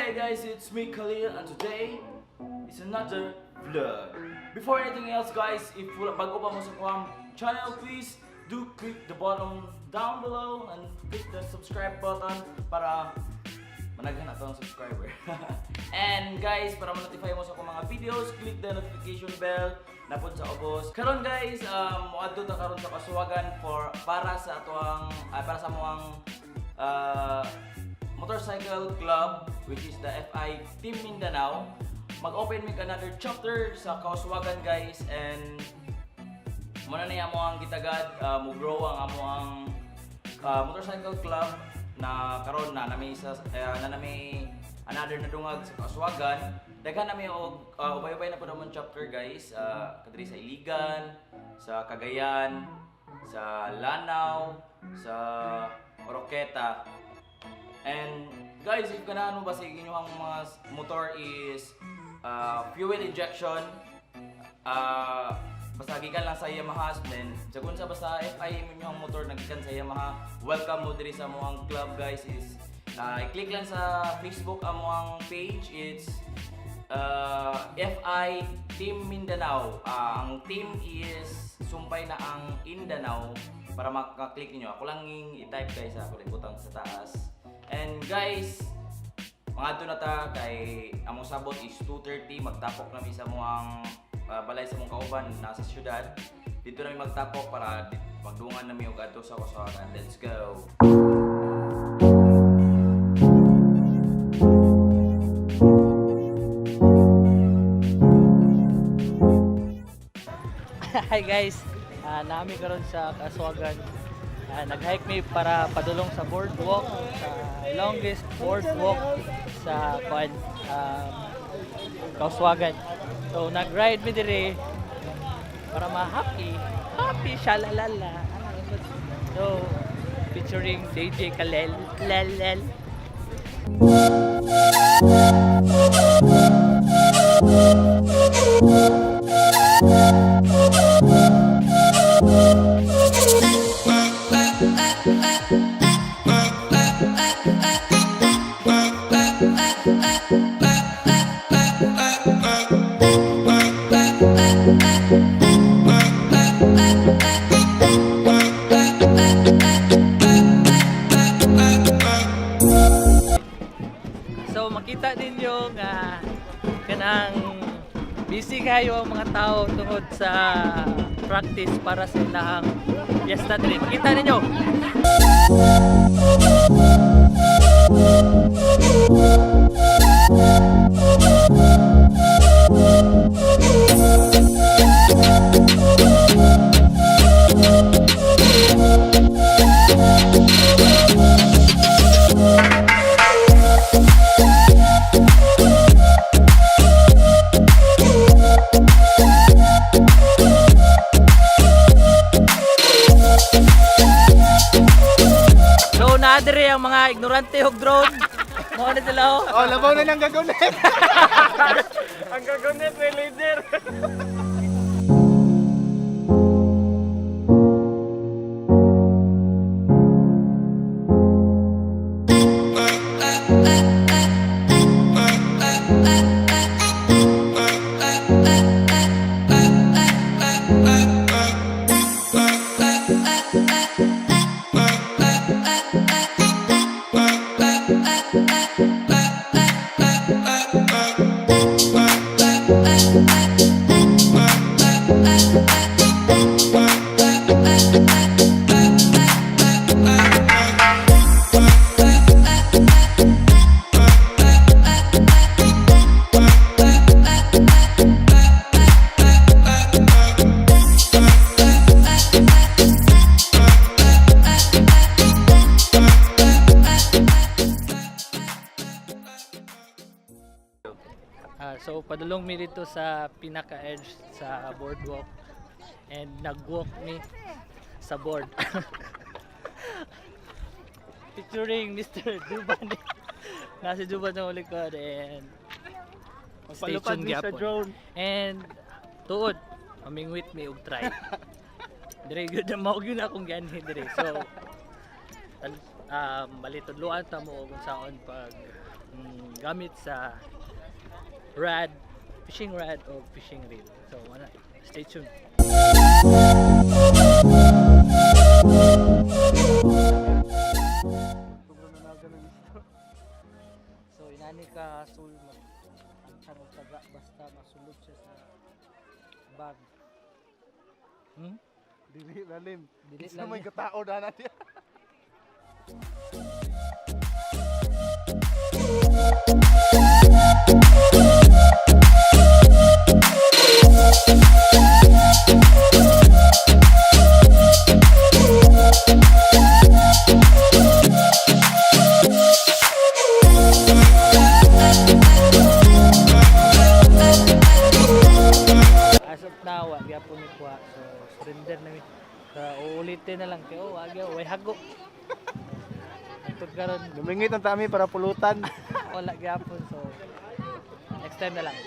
Hey guys, it's me, Khalil, and today is another vlog. Before anything else, guys, if wala bago pa mo sa akoang channel, please do click the button down below and click the subscribe button para managhan ato ang subscriber. And guys, para ma-notify mo sa akong mga videos, click the notification bell naa pod sa ubos. Karon guys, moadto ta karon sa Kauswagan for para sa atoang para sa amoang motorcycle club, which is the FI Team Mindanao. Mag-open mig another chapter sa Kauswagan, guys, and mao na niya amoang gitagad mo grow ang amoang motorcycle club na karon na nami sa na nami another na dungag sa Kauswagan. Daghan nami og ubay-ubay na pud among chapter, guys, kadiri sa Iligan, sa Cagayan, sa Lanao, sa Oroquieta. And guys, if ganahan mo ba sa inyong mga motor is fuel injection, basta gikan lang sa Yamaha, then sa kung sa basta FI inyong motor nagikan sa Yamaha, welcome mo diri sa amoang club, guys. Is i-click lang sa Facebook amoang page, it's FI Team Mindanao. Ang team is sumpay na ang Mindanao para maka-click niyo. Ako lang yung i-type, guys, ako lang butang sa taas. And guys, mga na ta kay among sabot is 2:30. Magtapok nami sa amoang balay sa among kauban nasa syudad. Dito nami magtapok para magdungan nami og adto sa Kauswagan. Let's go. Hi guys, naa mi karon sa Kauswagan. Nag-hike mi para padulong sa boardwalk, sa longest boardwalk sa kuan, Kauswagan. So nag-ride mi dire para ma-happy, happy shalalala. So featuring DJ Kalel, lel lel. So makita ninyo nga kanang busy kayo ang mga tao tungod sa practice para sa ilahang fiesta diri. Makita ninyo. So naa diri ang mga ignorante og drone. Mao na sila oh. Oh, labaw na lang gagawin. Ang gagunet may leader. So padulong mi dito sa pinaka-edge sa boardwalk and nag-walk mi sa board. Featuring Mr. Duban. Nasa Duban sa likod and stay Palupad tuned mi sa gyapon. drone. And tuod, mamingwit mi og try. Dire gyud na mao gyud akong gianhi dire. So bali tudloan ta mo og unsaon pag Gamit sa rod, fishing rod o fishing reel. So wala, stay tuned. So inani ka sul mag ang og taga basta masulod siya sa bag. Dili lalim. Dili Isa may lalim. katao na natin. As of now, wa gyapon ni kuha. So surrender na mi. Sa uulitin na lang kay oh, wa gyud way hago. Tug karon Lumingit ang tami para pulutan. Wala gyapon, so next time na lang.